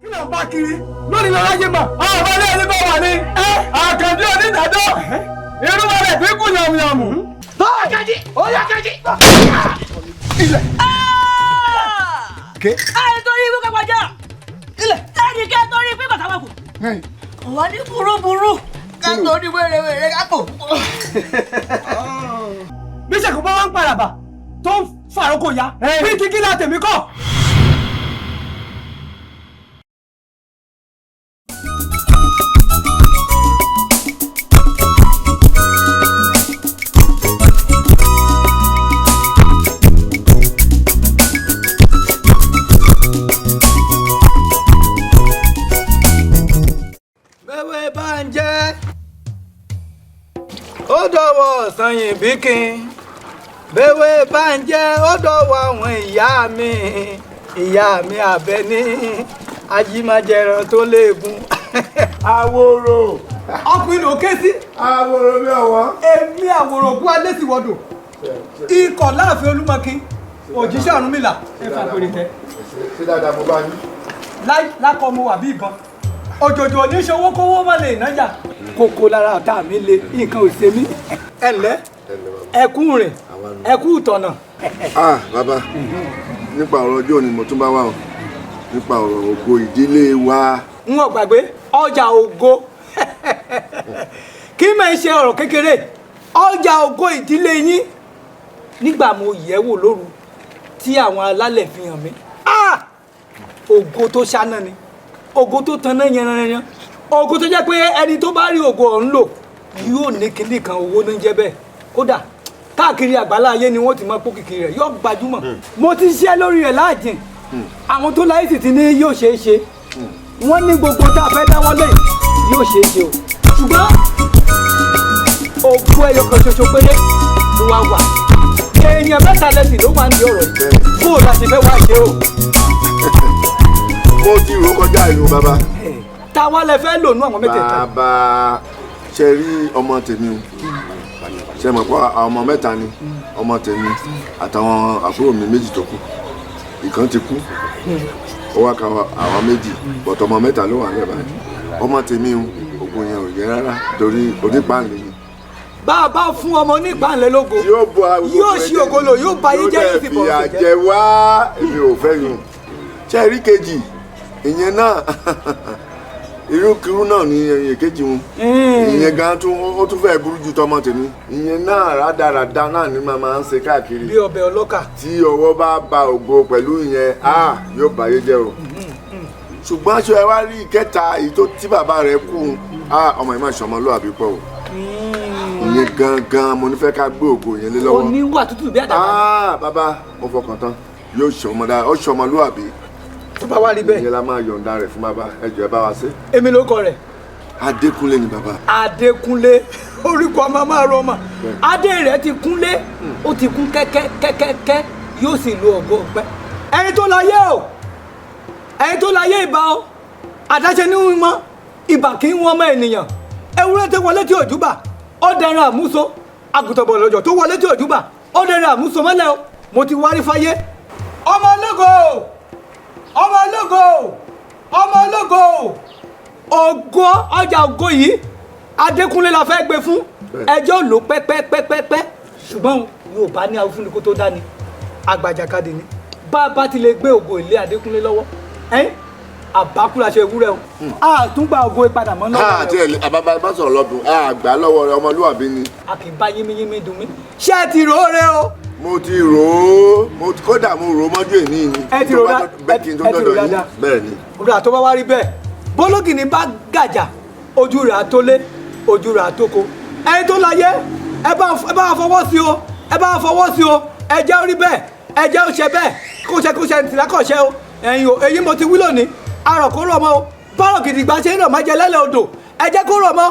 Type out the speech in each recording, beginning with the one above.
Kí ló ń bá kiri lónìí lọ́la yé mà. Ọmọ ilé ẹni bá wà ní. Àkànjí onídàájọ́ irú wa rẹ̀ fi kú yàmùyàmù. Àkànjí! Àkànjí! Ilẹ̀. Ké. Àyè torí ikú kápájà. Ilẹ̀. Ẹnì kẹ́ torí ikú ìbàtà wà kù. Wọ́n ní burúburú ká torí wérewère kápò. Bí sẹ̀kú bá wá ń paraba tó ń fàrókò ya bí kíkí la tèmi kọ́. Bẹ́wẹ́ bá ń jẹ́, ó dọ̀wọ́ sanyìn bíkin. Bẹ́wẹ́ bá ń jẹ́, ó dọ̀wọ́ àwọn ìyá mi, ìyá mi Àbẹ̀ní ajímájẹran tó léegun. Àwòrò. Ọkùnrin ló ké sí. Àwòrò mi ọ̀wọ́n. Èmi àwòrò kú alẹ́sìwọ́dọ̀ ikọ̀ láàfin Olúmọ̀kín òjíṣẹ́ Ọ̀rúnmìlà ẹ fà pèrè tẹ. Ṣé dáadáa mo bá yín? Lákọ̀ mo wà bí ìbọn òjòjò oníṣòwò kówó má lè nájà kókó lára ọ̀tá mi le nǹkan ò ṣe mí. Ẹ ǹlẹ́, ẹ kú rìn, ẹ kú ìtọ̀nà. Ah bàbá, nípa ọ̀rọ̀ ọjọ́ òní mo tún bá wà o, nípa ọ̀rọ̀ ògo ìdílé wa. N ò gbàgbé ọjà ògo kí mẹ́ ṣe ọ̀rọ̀ kékeré, ọjà ògo ìdílé yín nígbà mo yẹ̀ wò lóru tí àwọn alálẹ̀ fi hàn mí. Ah! Ògo tó ṣáná ni, ògo tó tanná yanranyanran, ògo tó jẹ́ pé ẹni tó bá rí ògo ọ̀hún lò yóò ní kinní kan owó ní jẹ́ bẹ́ẹ̀. Kódà káàkiri àgbálá ayé ni wọ́n ti máa pókìkí rẹ̀, yóò gbajúmọ̀. Mo ti ṣiṣẹ́ lórí rẹ̀ láàjìn, àwọn tó láyé sì ti ní yóò ṣeé ṣe. Wọ́n ní gbogbo tá a fẹ́ dáwọ́lé yóò ṣeé ṣe o, ṣùgbọ́n ògo ẹyọ kan ṣoṣo péré ló wá wà. Èèyàn mẹ́ta lẹ́sìn ló wà ní ọ̀rọ̀ yìí, bó o la ṣe fẹ́ wá ṣe o. Mo ti rò kọjá ìlú bàbá. Táwa lẹ fẹ́ lò nú àwọn mẹ́tẹ̀ẹ̀ta. Bàbá, ṣe rí ọmọ tèmi o, ṣe mọ̀ pé àwọn ọmọ mẹ́ta ni ọmọ tèmi àtàwọn àbúrò mi méjì tó kù. Ìkan ti kú, ó wá ka àwọn méjì, bọ̀tọ̀ ọmọ mẹ́ta ló wà níbẹ̀ báyìí. Ọmọ tèmi o, ògùn yẹn ò yẹ rárá torí onípàǹlẹ̀ ni. Bá a bá fún ọmọ onípàǹlẹ̀ lógo yóò ṣí ògo lò, yóò ba ayé jẹ́, yóò sì bọ̀ yóò ọ̀sẹ̀ dẹ̀ jẹ́. fìyà jẹ wá, èmi ò fẹ́ yùn. Ṣe rí kejì ìyẹn náà, irúkirú náà ni èkejì wọn. Ìyẹn gan tún ó tún fẹ́ burú ju tọmọ tèmi. Ìyẹn náà rádaràda náà ni màá máa ń ṣe káàkiri. Bí ọbẹ̀ ọlọ́kà. Tí ọwọ́ bá ba ògo pẹ̀lú ìyẹn, á yóò báyé jẹ́ o. Ṣùgbọ́n aṣọ ẹ wá rí ìkẹta èyí tó tí bàbá rẹ̀ kú, á ọmọ yìí máa ṣọmọlúwàbí pọ̀ o. Ìyẹn gangan mo ní fẹ́ ká gbé ògo yẹn lé lọ́wọ́. Oníwà tútù bí àdàbà. Bàbá, mo fọkàn tán, yóò ṣọmọ dáa, ó ṣọmọlúwàbí. Tó bá wá rí bẹ́ẹ̀. Ìyẹn la máa yọ̀ǹda rẹ̀ fún bàbá, ẹ jọ̀ọ́ ẹ bá wa ṣe. Èmi ló kọ rẹ̀. Adékúnlé ni bàbá. Adékúnlé, orúkọ ọmọ máa rọ ọmọ. Adé rẹ̀ ti kúnlé, ó ti kún kẹ́kẹ́kẹ́kẹ́, yóò sì lo ògo ọ̀pẹ. Ẹni tó láyé o, ẹni tó láyé ìbà o, àdáṣe ní wọn ìbà kì í wọn mọ ènìyàn. Ewúrẹ́ tó wọlé tí òjúbà, ó dẹran àmúso. Àgùntàn bọ̀lọ̀jọ̀ tó wọlé tí òjúbà, ó dẹran àmúso mọ́lẹ̀ o. Mo ti wárí fáyé. Ọmọ ológo, ọmọ ológo, ọmọ ológo, ògo ọjà ògo yìí Adékúnlé la fẹ́ gbé fún. Ẹjọ́ ló pẹ́pẹ́pẹ́pẹ́, ṣùgbọ́n Yorùbá ní awúfúnni kó tó dání, àgbàjàkadì ni. Bá a bá ti lè gbé ògo ilé Adékúnlé lọ́wọ́, ẹ́n àbákúraṣọ ewúrẹ́ o, a tún gba ògo ìpadà mọ́ lọ́wọ́ àti rẹ o. ẹ̀ àbábá bá sọ̀rọ̀ lọ́dún, àgbà lọ́wọ́ rẹ, ọmọlúwàbí ni. A kì í bá yínmíyínmí dùn mí. Ṣé ẹ ti rò ó rẹ o? Mo ti rò ó, mo kódà mo rò ó mọ́jú èní ni. Ẹ ti rò ó bẹ́ẹ̀ kí n tó ẹ ti rò dọ̀dọ̀ yín. dáadáa. Bẹ́ẹ̀ ni. Òdà tó bá wá rí bẹ́ẹ̀, bólógìní bá gàjà, ojú rẹ̀ àtólé, ojú rẹ̀ àtóko. Ẹni tó láyé, ẹ bá fọwọ́ sí o, ẹ bá fọwọ́ sí o, ẹ jẹ́ ó rí bẹ́ẹ̀, ẹ jẹ́ ó ṣe bẹ́ẹ̀, kó ṣe kó ṣe ntìlá kọ̀ ṣe o. Ẹ̀yin o, èyí mo ti wí lónìí, arọ̀ kó rọ̀ mọ́ o, bárọ̀ gidigba ṣe ń rọ̀ má jẹ lẹ́lẹ̀ odò, ẹ jẹ́ kó rọ̀ mọ́.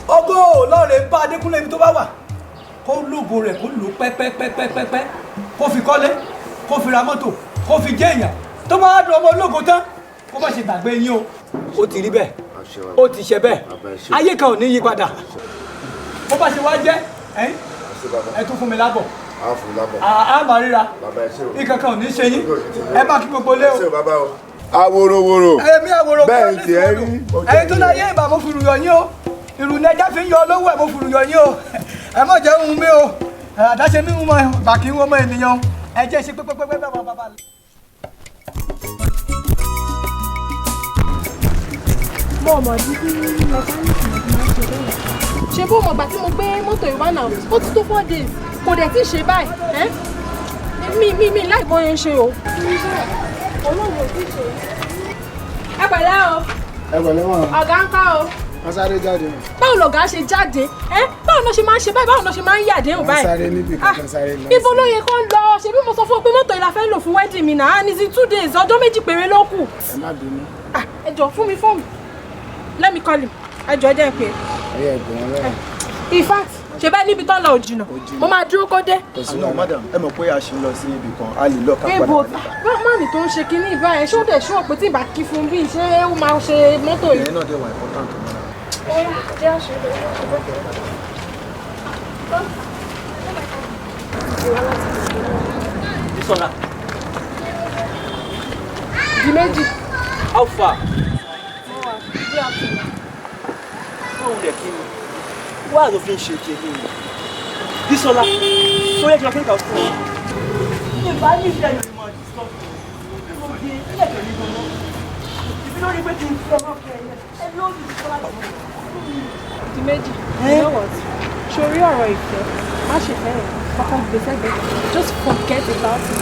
Ògo lọ́ọ̀rẹ́ bá Adékúnlé ibi tó bá wà, kó lógo rẹ̀, kó lò pẹ́pẹ́pẹ́pẹ́pẹ́, kó fi kọ́lé, kó fi ra mọ́tò, kó fi jẹ́ èèyàn. Tó bá dùn ọmọ ológo tán, kó má ṣe gbàgbé yín o. Ó ti rí bẹ́ẹ̀, ó ti ṣe bẹ́ẹ̀, ayé kan ò ní yí padà. Bó bá ṣe wá jẹ́, ẹ tún fún mi lábọ̀. Á fún lábọ̀. A máa ríra. Bàbá, ẹ ṣé o. Ìkankan ò ní ṣe yín. Ẹ bá kí gbogbo lé o. Ẹ ṣé o, bàbá o. Aworoworo. Èmi àwòrán. Bẹ́ẹ̀ ni tiẹ̀ rí. Ẹ̀yin tó láyé ìbá, mo fìrù yọ yín o. Ìrù ní ẹja fi ń yọ olówó ẹ̀. Mo fìrù yọ yín o. Ẹ má jẹ́ ohun mi o. Àdáṣe mi ń mọ bà kí n wọ́n mọ ènìyàn. Ẹ jẹ́ ṣe pẹ́pẹ́pẹ́ bá bàbá. Mo mọ̀ ní bí mẹkáníìkì náà máa ń ṣe bẹ́ẹ̀. Ṣe bó mọ̀ gbà tí mo gbé mọ́tò ìwá náà, ó ti tó 4 days, kò dẹ̀ tí ì ṣe báyìí. Ẹ́ mi láì bọ́ yẹn ṣe o. Ọlọ́run ò tí ì ṣe. Ẹ pẹ̀lẹ́ o. Ẹ pẹ̀lẹ́ wọn. Ọ̀gá ń kọ́ o. Wọ́n sáré jáde wọn. Báwo lọ̀gá ṣe jáde? Ẹ báwo ló ṣe máa ń ṣe báyìí? Báwo ló ṣe máa ń yàdé ò Wọ́n báyìí? sáré níbi kankan, sáré lọ. Ibo ló yẹ kó ń lọ? Ṣebí mo sọ fún ọ pé mọ́tò yìí la fẹ́ lò fún wedding mi náà ní sí 2 days, ọjọ́ 2 péré ló kù. Ẹ má bínú. Ah, ẹ jọ̀ọ́, fún mi fóònù. Let me call him. Ẹ jọ̀ọ́, ẹ jẹ́ n pè é. Ẹ yẹ ẹgbẹ́ wọn lẹ́yìn. In fact, ṣe bẹ́ẹ̀ níbi tó ń lọ ò jìnnà, mo máa dúró kó dé. Kò sí Àná wàhálà. madam, ẹ mọ̀ pé a ṣì ń lọ sí ibì kan, a lè lọ ká padà Ibo wá níta. máàmì tó ń ṣe kinní ìbáyẹn, ṣé ó dẹ̀ ṣú ọ̀pẹ tí ìbá kí fún bí ṣé ó máa ṣe mọ́tò yìí? Ìyẹn náà dẹ̀ wà important o, madam. Ó yá, jẹ́ àṣẹ ìbẹ̀rẹ̀. Bísọ́lá. Di méjì. How far? Mo wà bí àfihàn. Báwo lẹ̀ kí ni? Wá ló fi ń ṣe tèmi ni. Bísọ́lá, tó yẹ kí n kà fún ọ. Ìbá ní ìfẹ́ yóò mọ̀ disturb mi. Mo di ilé ìfẹ́ mi gan-an. Ìbí lórí pé kí n fi ọmọ fẹ́ ẹ. Ẹ lórí Bísọ́lá lọ́wọ́. Di méjì. You know what? Sórí ọ̀rọ̀ ìfẹ́, má ṣe fẹ́ rẹ̀, kọ́kọ́ gbé sẹ́gbẹ̀ẹ́. Just forget about it.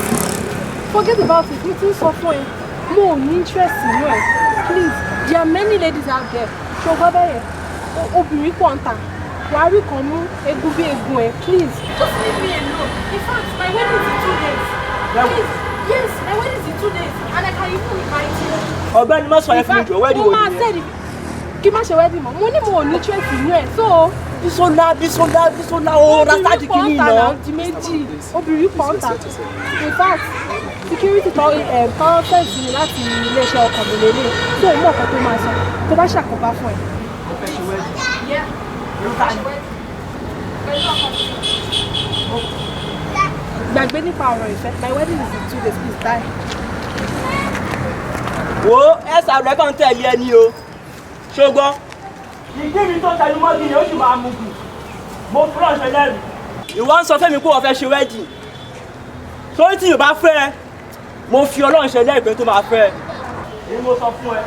Forget about it. Mo ti ń sọ fún ẹ. Mo ò ní interest nínú ẹ. Please, there are many ladies out there. Ṣé o gbọ́ bẹ́ẹ̀ yẹn? Obìnrin pọ̀ ń tà. Wàá rí kan mú egun bí egun ẹ. Please. Just leave me alone. In fact, my wedding is in 2 days. Please. Yes, my wedding is in 2 days. And I can even invite you. Ọ̀gbẹ́ni, má sọ yẹn fún mi jọ, wedding Mo wo máa nìyẹn? send kí má ṣe wedding mọ́. Mo ní mo ò ní interest nínú ẹ̀. So Bísọ́lá, Bísọ́lá, Bísọ́lá, ó ra sáàdì obìnrin pọ̀ kìíní ń tà náà. náà. Di méjì, obìnrin pọ̀ ń tà. In fact, security tó tọ́ fẹ́ǹsì mi láti iléeṣẹ́ ọkọ̀ mi lélẹ̀ tó o mọ̀ ọ̀kan tó máa sọ tó bá ṣàkóbá fún ẹ. Mo fẹ́ ṣe wedding. Yeah. Irú ta ni? Pẹ̀lú ọkọ mi. Gbàgbé nípa ọ̀rọ̀ ìfẹ́. My wedding is in 2 days. Please, die. Wo ẹ̀sà rẹ̀ kàn tẹ̀lé ẹni o. Ṣùgbọ́n. Ìdí mi tó tẹnu mọ́gi ni ó sì máa mú kù. Mo fúnra ṣe lẹ́rìí. Ìwọ ń sọ fẹ́mi pé wọ́n fẹ́ ṣe wedding. Sórí tí yóò bá fẹ́ ẹ, mo fi Ọlọ́run ṣe lẹ́rìí pé tó máa fẹ́ ẹ. Èyí mo sọ fún ẹ.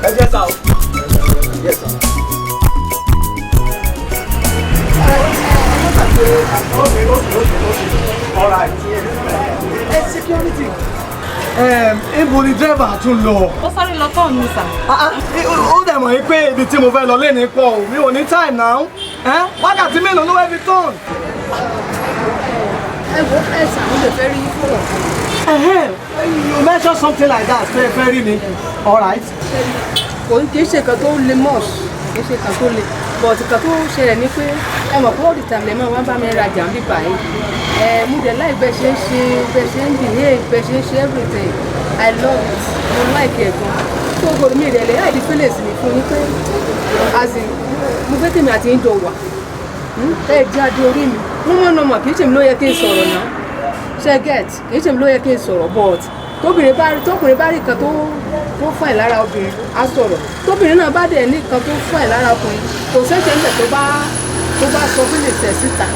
Ẹ jẹ́ sá o. Yes, sir. Okay, all right. Ẹ security. Ibo ni driver tún lọ? Ó sáré lọ tán ní sà. Ah, ah, ó dẹ̀ mọ̀ yín pé ibi tí mo fẹ́ lọ léni pọ̀ o, mi ò ní time now. Wákàtí mélòó ló fẹ́ fi tán? Ẹ wo, ẹ ṣàwọn lè fẹ́ rí yín fún ọ̀rọ̀ kan. You mention something like that pé ẹ fẹ́ rí mi. All right. Kò ń kì í ṣe nǹkan tó le much, kì í ṣe nǹkan tó le, but nǹkan tó ṣẹlẹ̀ ni pé ẹ mọ̀ pé all the time lè máa wá bá mi rajà ń bíbà yìí. Ẹ mú dẹ̀ láì bẹ́ẹ̀ ṣe ń ṣe, bẹ́ẹ̀ ṣe ń behave, bẹ́ẹ̀ ṣe ń ṣe everything. I love it. Mo like ẹ̀ gan. Tó gbọdọ̀ mi ìrẹ̀lẹ̀ láì di feelings mi fún yín pé as in mo fẹ́ tèmi àti yín jọ wà. Ẹ jẹ́ adé orí mi. Wọ́n mọ̀ náà mọ̀ kì í ṣèmi ló yẹ kí n sọ̀rọ̀ náà, ṣe get? Kì í ṣèmi ló yẹ kí n sọ̀rọ̀, but tóbìnrin bá rí, tókùnrin bá rí nǹkan tó fine lára obìnrin, á sọ̀rọ̀. Tóbìnrin náà bá dẹ̀ ní nǹkan tó fine lára ọkùnrin, kò ṣẹ̀ṣẹ̀ níbẹ̀ tó bá sọ feelings ẹ̀ síta.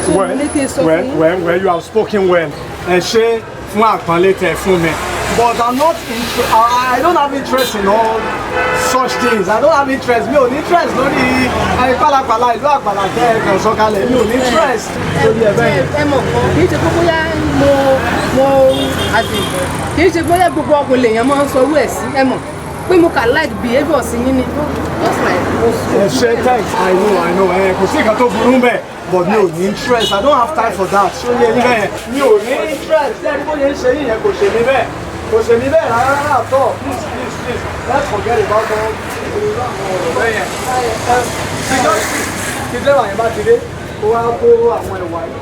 So mo ní kí n sọ fún Well, yín. well, well, you have spoken well. Ẹ ṣé fún àpọ́nlé tẹ́ fún mi. But I'm not I don't have interest in all such things. I don't have interest. Mi ò ní interest lórí ẹ pálapàla ìlú àpàlà tẹ́ ẹ kàn sọ̀kalẹ̀. Mi ò ní interest lórí ẹ bẹ́ẹ̀. Ẹ mọ̀ kan, kì í ṣe pé bóyá mo àti kì í ṣe bóyá gbogbo ọkùnrin lèèyàn máa ń sọ owó ẹ̀ sí. Ẹ mọ̀ pé mo kà like behaviour sí yín ni, just like mo Ẹ ṣé, thanks. I know, I know. Ẹ kò sí nǹkan tó burú bẹ́ẹ̀. But mi ò ní interest. I don't have time for that. Ṣó yẹ yín bẹ́ẹ̀? Mi ò ní interest. Ṣé ẹni bó ṣe ń ṣe yín yẹn kò ṣe mí bẹ́ẹ̀? Kò ṣe mí bẹ́ẹ̀ rárá rárá at all. Please, please, please. Let's forget about all irú àwọn ọ̀rọ̀ bẹ́ẹ̀ yẹn. Security, tí driver yẹn bá ti dé, kó wá kó àwọn ẹ̀wà yìí,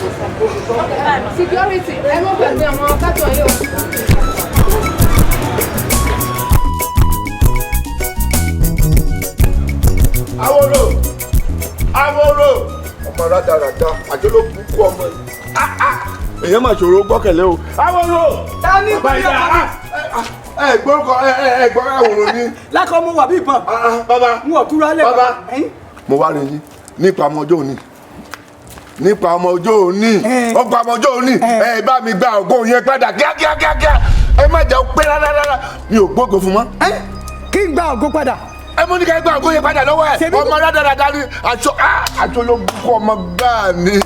kó sọ kó sọ. Security, ẹ mọ̀ gbàgbé àwọn kátó yìí o. Aworo, aworo. Ọmọ rádaràda àjọ ló kú kú ọmọ yìí. Èèyàn máa ṣòro gbọ́kẹ̀lé o. Àwòrò. Ta ní pẹ̀lú ọkọ mi? Ẹ gbórúkọ ẹ gbọ́ àwòrán ni. Lákọ̀ mo wà bí ìbọn. Bàbá. N ò túra lẹ̀. Bàbá. Mo wá rí yín nípa ọmọ ọjọ́ òní. Nípa ọmọ ọjọ́ òní. Ọgbà ọmọ ọjọ́ òní. Ẹ bá mi gba ògo yẹn padà kíákíákíá. Ẹ má jẹ́ pé rárá rárá. Mi ò gbógo fún mọ́. Kí n gba ògo padà. Ẹ mú ní ká gba ògo yẹn padà lọ́wọ́ ẹ̀. Ọmọ rádaràda ni aṣọ aṣọ ló ń kó ọmọ gbáà ni.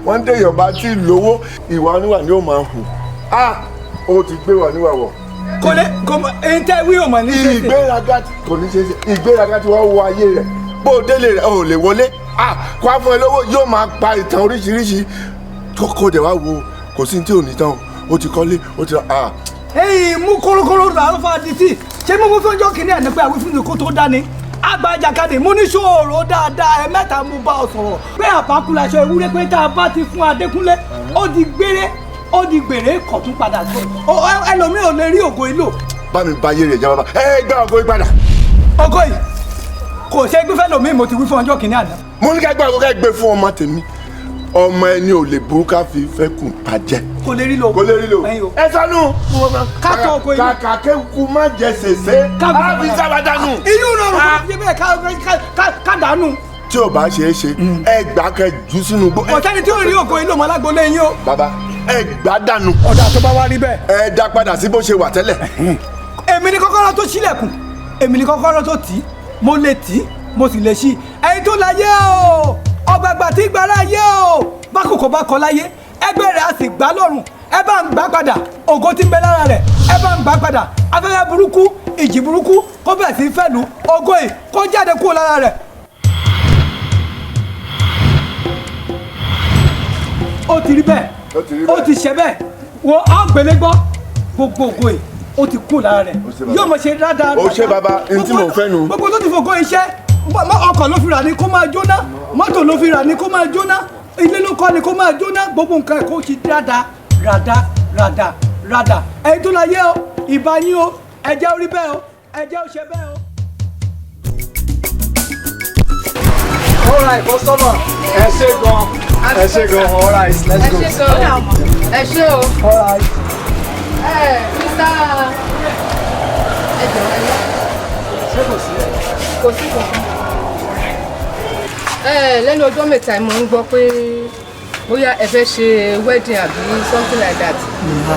Wọ́n ń dèèyàn bá tí lówó ìwà oníwà ni ó máa hù. Ó ti gbé wà níwà wọ̀. Kò lè kò mọ eyín tẹ́ wí ò mọ̀ ní ṣe ṣe. Ìgbéraga kò ní ṣe ṣe. Ìgbéraga tí wọ́n wọ ayé rẹ̀. Bó o délé rẹ̀ o ò lè wọlé. Kó a fún ẹ lówó yóò máa pa ìtàn oríṣiríṣi. Kókó dẹ̀ wá wo kò sí ní tí ò ní tán o. Ó ti kọ́lé ó ti ra. Èyí mú kórókóró rà ló fa di tí ṣé mo mú fún ọjọ́ kìíní àná pé àwọn fún mi kó tó dání agbájakadì mo ní ṣòro dáadáa ẹ mẹ́ta mo bá ọ sọ̀rọ̀ pé àbákúlaṣọ ewúrẹ́ pé tá a bá ti fún Adékúnlé ó di gbére ó di gbèrè kọ̀tún padà sọ ẹlòmíì ò lè rí ògo ìlò. Bá mi ba ayé rẹ̀ jẹ́ bàbá ẹ gbá ògo yìí padà. Ògo yìí kò ṣe é gbé fẹ́lòmíì mo ti wí fún ọjọ́ kìíní àná. Mo ní ká gbá ògo ká gbé fún ọmọ tèmi ọmọ ẹni ò lè burú ká fi fẹ́ kùn bàjẹ́. Kò lè rí lò. Kò lè rí lò. Ẹ sọnù. Ká tọ ògo yìí. Kàkà kéku má jẹ sèse. Ká fi sábà dànù. Iyún rọrùn kò fi bẹ́ẹ̀ ká dànù. Tí ò bá ṣe é ṣe ẹ gbà kẹ jù sínú igbó. Kò sẹ́ni tí ò rí ògo yìí lò mọ́ lágbolé yín o. Bàbá ẹ gbà dànù. Ọ̀dà tó bá wá rí bẹ́ẹ̀. Ẹ dá padà sí bó ṣe wà tẹ́lẹ̀. Èmi ni kọ́kọ́rọ́ tó ṣílẹ̀kùn, èmi ni kọ́kọ́rọ́ tó tì í, mo lè tì í, mo sì lè ṣí. Ẹni tó láyé o, ọ̀gbàgbà tí gbàrà yé o, bákòókò bá kọ láyé, ẹgbẹ́ rẹ̀ á sì gbá lọ́rùn, ẹ bá ń gbà padà, ògo tí ń bẹ lára rẹ̀, ẹ bá ń gbà padà, afẹ́fẹ́ burúkú, ìjì burúkú, kó bẹ̀ sí fẹ́ lu, ògo yìí kó jáde kúrò lára rẹ̀. Ó ti rí bẹ́ẹ̀, ó ti ṣe bẹ́ẹ̀, wo á gbélé gbọ́, gbogbo ògo yìí ó ti kú lára rẹ̀, yóò mọ̀ ṣe dáadáa. Ó ṣe bàbá, n tí mò ń fẹ́ nu. Gbogbo tó ti fògo iṣẹ́, ọkọ̀ ló fi rà ní kó máa jóná, mọ́tò ló fi rà ní kó máa jóná, ilé ló kọ́ ni kó máa jóná, gbogbo nǹkan ẹ̀kọ́ ti dáadáa, ràdá, ràdá, ràdá. Ẹ̀yin tó láyé o, ìbá yín o, ẹ jẹ́ ó rí bẹ́ẹ̀ o, ẹ jẹ́ ó ṣe bẹ́ẹ̀ o. All right, customer, ẹ ṣé gan, ẹ ṣé gan, all right, let's go. Ẹ ṣé gan, ẹ ṣé o. All right. Ẹ Mr. Ẹ jọ̀ọ́ ẹ lọ. Ṣé kò sí ẹ? Kò sí kankan. Ẹ lẹ́nu ọjọ́ mẹ́ta mo ń gbọ́ pé bóyá ẹ fẹ́ ṣe wedding àbí something like that.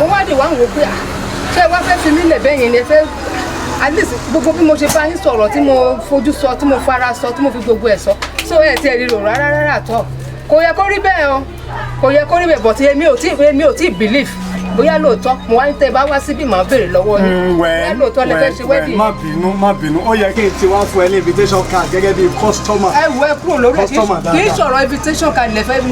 Mo wá dé wá ń wò pé ṣé ẹ wá fẹ́ fi mí lẹ̀ bẹ́ẹ̀ yẹn ni ẹ fẹ́ at least gbogbo bí mo ṣe bá yín sọ̀rọ̀ tí mo fojú sọ tí mo fara sọ tí mo fi gbogbo ẹ̀ sọ so ẹ ti ẹ̀ ríro rárá rárá tọ̀ kò yẹ kó rí bẹ́ẹ̀ o kò yẹ kó rí bẹ́ẹ̀ but èmi ò tí believe bóyá lóòótọ́ mo wá ń tẹ́ bá wá síbí màá béèrè lọ́wọ́ yín bóyá lóòótọ́ lẹ fẹ́ ṣe wedding. Má bínú má bínú ó yẹ kí n ti wá fún ẹ ní invitation card gẹ́gẹ́ bí customer. Ẹ wo ẹ kúrò lórí ẹ kì í sọ̀rọ̀ invitation card lẹ fẹ́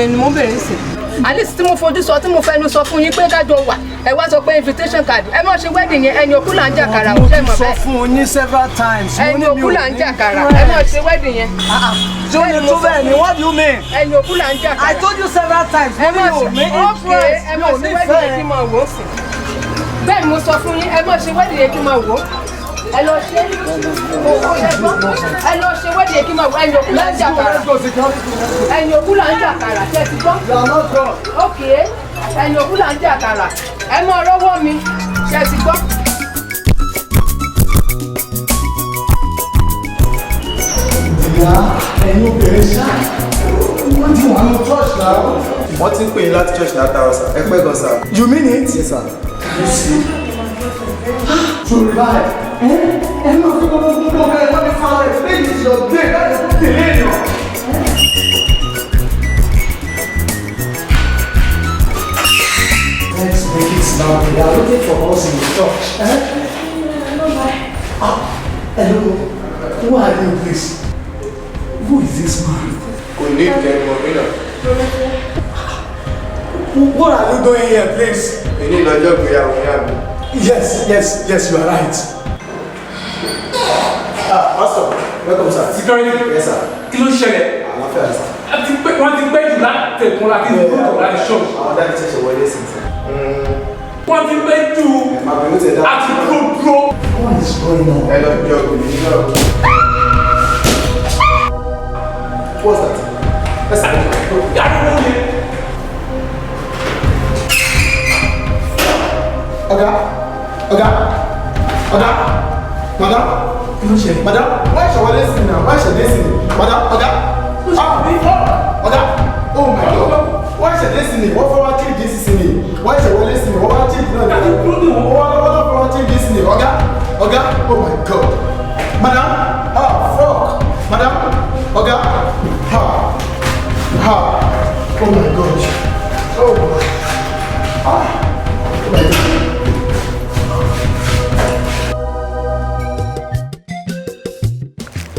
ni mo ń béèrè sí at least tí mo fojú sọ tí mo fẹnu sọ fún yín pé kájọ wà ẹ wá sọ pé invitation card ẹ má ṣe wedding yẹn ẹni òkú là ń jàkàrà ò ṣe mọ̀ bẹ́ẹ̀. Mo ti sọ fún yín several times. Ẹni òkú là ń jàkàrà ẹ má ṣe wedding yẹn. Ṣé o lè tó bẹ́ẹ̀ ni what do you mean? Ẹni òkú là ń jàkàrà. I told you several times. Ẹ má ṣe okay ẹ má ṣe wedding yẹn kí n máa wò ó sí. Bẹ́ẹ̀ ni mo sọ fún yín ẹ má ṣe wedding yẹn kí n máa wò ó. Ẹ lọ ṣe ẹ lọ ṣe wedding yẹn kí n máa wò ẹni òkú là ń jàkàrà. Ẹni òkú là ń jàkàrà ṣé ẹ ti gbọ́? Okay ẹni òkú là ń jàkàrà ẹ mọ rọ́wọ́ mi ṣé ẹ ti gbọ́? Ìyá ẹ̀yin obìnrin ṣá wọ́n ti wà ní church náà. Wọ́n ti ń pè yín láti church látàárọ̀ sir. Ẹ pẹ́ gan sir. You mean it? Yes sir. You see? To revive. Ẹ máa fi gbogbo gbogbo ẹ wọ́n ní falẹ̀ today is your day láti fún tèlé èèyàn. Let's make it now. They are looking for us in the church. Eh? Ah, hello. Who are you, please? Who is this man? Kò ní ìkẹrin mọ̀ mí náà. What are you doing here, please? Èyí lọ́jọ́ ìgbéyàwó yá mi. Yes, yes, yes, you are right. Ah, pastor, welcome, sir. Security. Yes, sir. Kí ló ṣẹlẹ̀? Àlàáfíà ni, sir. Wọ́n ti pẹ́ jù láti ẹ̀kún láti ìdúró láti ṣọ́ọ̀ṣì. Àwọn dáàbì ṣẹ̀ṣẹ̀ wọlé sí, sir. Wọ́n ti pẹ́ jù àti dúró dúró. What is going on? Ẹ lọ jọ òbí náà. What's that? Ẹ sà Yàrá wo ni? Ọ̀gá, ọ̀gá, ọ̀gá, madam, madam, wọ́n ṣe wọlé sí náà, wọ́n ṣe dé sí ni, madam, ọ̀gá, ah, ọ̀gá, oh my God, wọ́n ṣe dé sí ni, wọ́n fọwọ́ change sí ni, wọ́n ṣe wọlé sí ni, wọ́n wá change náà ni, wọ́n wá lọ́wọ́ fọwọ́ change sí ni, ọ̀gá, ọ̀gá, oh my God, madam, ah, fuck, madam, ọ̀gá, ha, ha, oh my God, oh my, ah, oh my God.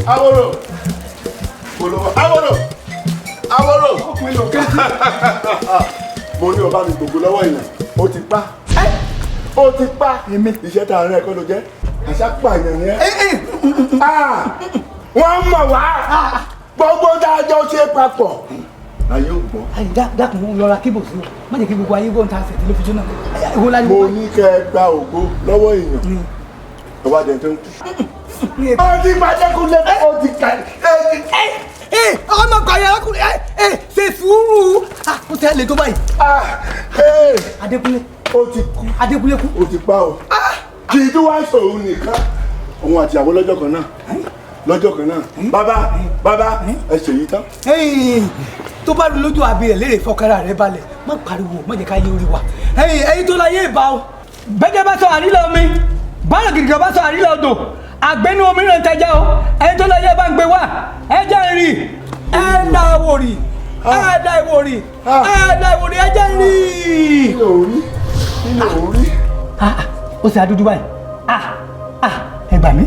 Aworo polówó aworo aworo mo ní ọba mi gbogbo lọ́wọ́ èèyàn ó ti pa ó ti pa iṣẹ́ tá a rán ẹ kọ́ ló jẹ́ àṣà pààyàn ni ẹ. Wọ́n mọ̀ wá gbogbo dájọ́ ṣe papọ̀ ayé ò gbọ́. Ayi dákun mo lọ ra kíbò sí o, má jẹ́ kí gbogbo ayé gbọ́n ta ṣe tí ló fi jóná. Ìwọ la ní. Mo ní kẹ́ ẹ gba ògo lọ́wọ́ èèyàn ọba jẹ tó ń kú. Ó ti bàjẹ́ lé ó ti kà ẹ ọmọ kan yẹn ọkùnrin ẹ ṣe sùúrù ó tẹ́ lè tó báyìí. Adékúnlé ó ti kú. Adékúnlé kú. Ó ti pa o. Kì í tún wá sòun nìkan òun àti ìyàwó lọ́jọ́ kan náà lọ́jọ́ kan náà bàbá bàbá ẹ ṣèyí tán. Tó bá lójú abirẹ̀ léèrè fọkàrà rẹ balẹ̀ má pariwo má jẹ́ ká yé orí wa. Ẹ̀yin tó láyé ìbá o bẹ́jẹ̀ bá sọ àrílẹ̀ omi báyọ̀ gidigan bá sọ àrílẹ̀ odò àgbẹ̀nu omi náà ń tẹja o ẹni tó láyé bá ń gbé wá ẹ jẹ́ ń rí ẹ dá ìwòrì ẹ dá ìwòrì ẹ dá ìwòrì ẹ jẹ́ ń rí. Kí ló rí? Kí ló rí? Ó sì adúdú báyìí ẹ gbà mí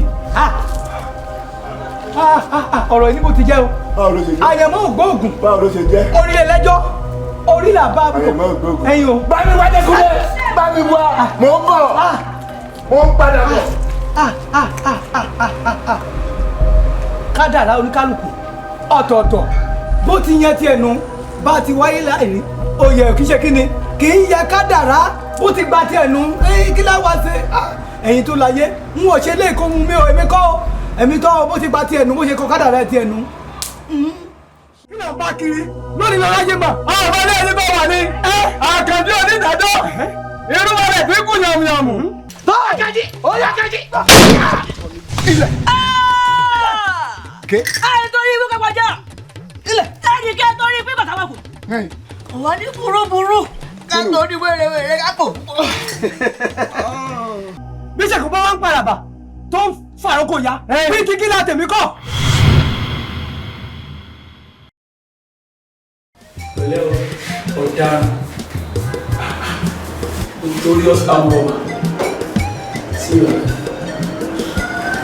ọ̀rọ̀ yìí ni mo ti jẹ́ o àyẹ̀mọ́ ògbóògùn báwo ló ṣe jẹ́ orílẹ̀ lẹ́jọ́ orílẹ̀ àbá àbúrò àyẹ̀mọ́ ògbóògùn ẹ̀yin o. Bá mi wá Dékúnlé bá mi wá mò ń bọ̀ mò ń padà bọ̀. Kádàrá oníkálukú ọ̀tọ̀ọ̀tọ̀ bó ti yan tiẹ̀ nu bá ti wáyé láìrí oyè kì í ṣe kíni kì í yẹ kádàrá bó ti gba tiẹ̀ nu kí láwa ṣe ẹ̀yin tó láyé n ò ṣe lé kó mu mi ò èmi kọ́ o èmi tọ́ o bó ti gba tiẹ̀ nu bó ṣe kọ kádàrá tiẹ̀ nu. Kí ló ń bá kiri lónìí lọ́la yé mà àwọn ọmọ ilé ẹni bá wà ní àkàndí onídàájọ́ irú wa rẹ̀ fi kú yàmùyàmù. Àkànjí! Àkànjí! Ilẹ̀. Ẹ torí ikú kẹpàjá. Ilẹ̀. Ẹnì kẹ́ torí pé bàtà wà kù. Wọ́n ní burúburú ká torí wérewère ká kò. Bí sẹ̀kú bá wá ń paraba tó ń fàrókò ya bí kíkí la tèmi kọ́. Pẹ̀lẹ́ o, ọ̀daràn, notorious armed robber.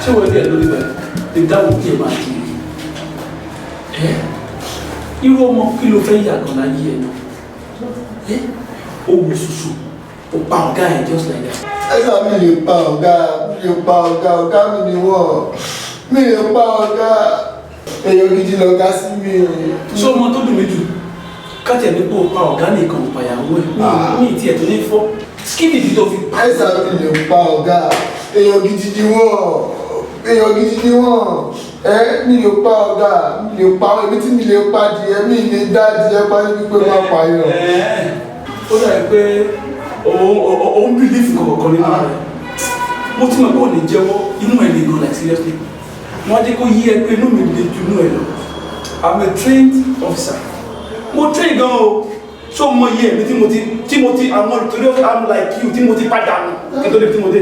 Ṣé wọ́n dẹ̀ lórí báyìí? Lè dáwọ́ kí ẹ máa kiri. Ẹ́ irú ọmọ kí ló fẹ́ yàgàn láyé ẹ̀ náà? Ẹ́ o wò ṣùṣù, o pa ọ̀gá ẹ̀ just like that. Ẹ sà mi lè pa ọ̀gá, mi lè pa ọ̀gá, ọ̀gá mi ni wọ́n. Mi lè pa ọ̀gá. Èèyàn gidi lọ̀gá sí mi. Ṣé ọmọ tó dùn mí jù? Kájẹ̀ ní pé o pa ọ̀gá nìkan ò pàyàwó ẹ̀. Mi ì tiẹ̀ tó ní fọ́. Kí nìdí tó fi pa? Ẹ sà mi lè pa ọ̀gá. Èèyàn gidi ni wọ́n. Èèyàn gidi ni wọ́n. Ẹ mi lè pa ọ̀gá, mi lè pa èmi tí mi lè pa adìyẹ, mi lè dá adìyẹ pa níbi pé má pa yàn. Ó dàbí pé òun bìlífù kọ̀ọ̀kan nínú rẹ̀. Mo ti mọ̀ pé ò ní jẹ́wọ́ inú ẹ̀ lè gan like seriously. Wọ́n á jẹ́ kó yí ẹ pé inú mi le ju inú ẹ lọ. I'm a trained officer. Mo train gan o. Ṣé o mọ iye mi tí mo ti àwọn torí I'm like you tí mo ti padà nù kí n tó débi tí mo dé.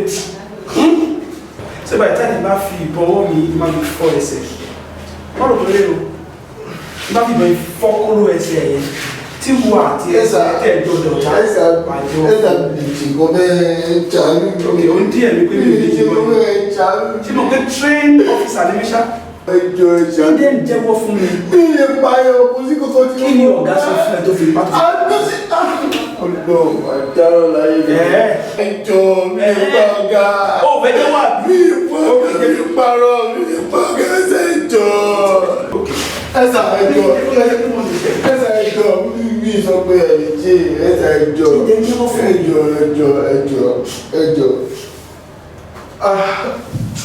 Ṣé báyìí táyì bá fi ìbọn ọwọ́ mi máa fi fọ́ ẹsẹ̀? Wọ́n rò pé o bá fi ìbọn fọ́ kóró ẹsẹ̀ yẹn tí wo àti ẹsẹ̀ tẹ̀ gbọdọ̀ já àjọ. Ẹ sà mi lè jìngàn bẹ́ẹ̀ ṣàánú mi. Ok, ó ń díẹ̀ mi pé mi ò lè jìngàn bẹ́ẹ̀ ṣàánú mi. Ṣé mo pé trained officer ni mi ṣá? Ẹjọ́ ṣàánú. Ṣé ń jẹ́wọ́ fún mi? Mi lè pa ẹ̀ kò sí kókó tí. Kí ni ọ̀gá sọ fún ẹ tó fi pátó? Ọlọ́run àdárọ̀ láyé mi. Ẹjọ́ mi lè pa ọ̀gá. Ó fẹ́ jẹ́wọ́ àbí? Mi lè pa ọ̀gá, mi lè parọ́, mi lè pa ọ̀gá ẹsẹ̀ ẹjọ́. Ẹsẹ̀ ẹjọ́, ẹsẹ̀ ẹjọ́, mi sọ pé ẹ lè ṣe ẹsẹ̀ ẹjọ́. Ẹjọ́ ẹjọ́ ẹjọ́ ẹjọ́.